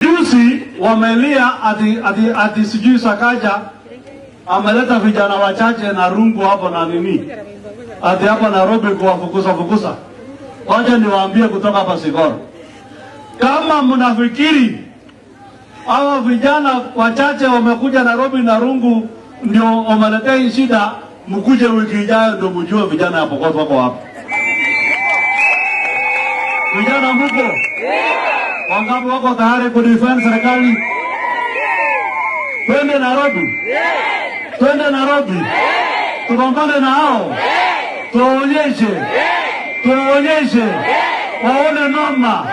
Juzi wamelia ati sijui Sakaja ameleta vijana wachache na rungu hapo na nini ati hapa Nairobi kuwafukuza fukuza. Wacha niwaambie kutoka hapa Sigoro, kama mnafikiri hawa vijana wachache wamekuja Nairobi na rungu ndio wameletea hii shida, mkuje wiki ijayo ndio mjue vijana ya Pokot wako wapi. Vijana mko wangapi wako tayari kudefend serikali? Twende Nairobi, twende Nairobi, tupambane na hao, tuwaonyeshe, tuwaonyeshe, waone noma,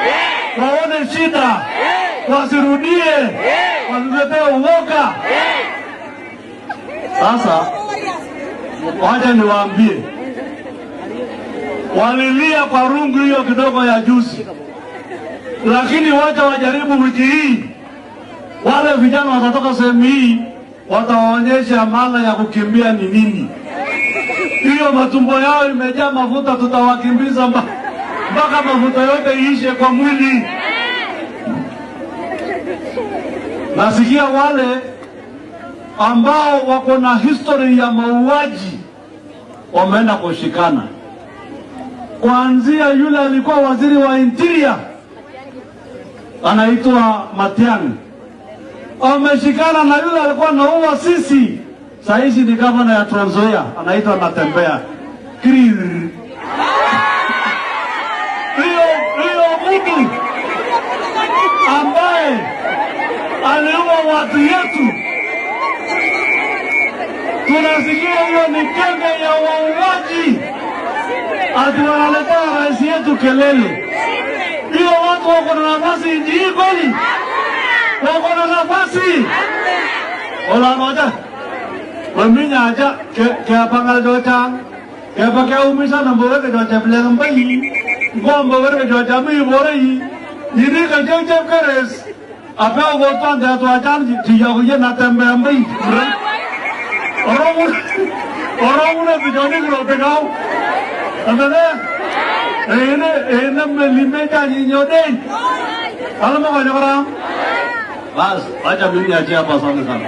waone shida, wasirudie, wasiletee uoga. Sasa wacha niwaambie, walilia kwa rungu hiyo kidogo ya juzi, lakini wacha wajaribu wiki hii. Wale vijana watatoka sehemu hii, watawaonyesha maana ya kukimbia ni nini. Hiyo matumbo yao imejaa mafuta, tutawakimbiza mpaka mafuta yote iishe kwa mwili. Nasikia wale ambao wako na history ya mauaji wameenda kushikana, kuanzia yule alikuwa waziri wa interior anaitwa Matiang'i, ameshikana na yule alikuwa anaua sisi, saizi ni gavana ya Trans Nzoia anaitwa Natembeya. Kirir. Hiyo mtu ambaye aliua watu yetu, tunasikia hiyo ni kenge ya wauaji, ati wanaletea rais yetu kelele. Hiyo watu wako na nafasi nchi hii kweli? Wako na nafasi? Ola moja. Waminya aja ke ke pangal docha. Ke pa ke umisa na bore ke docha bele mbai. Ngom bore ke docha mi bore yi. Yini ke je je keres. Ape o gotan de to ajan ji ya ye na tembe mbai. Oro oro una bijoni gro te gao. Amene ene ene me lime ja ni nyode. Alama kwa nyora. Bas, wacha mimi niachie hapa, asante sana.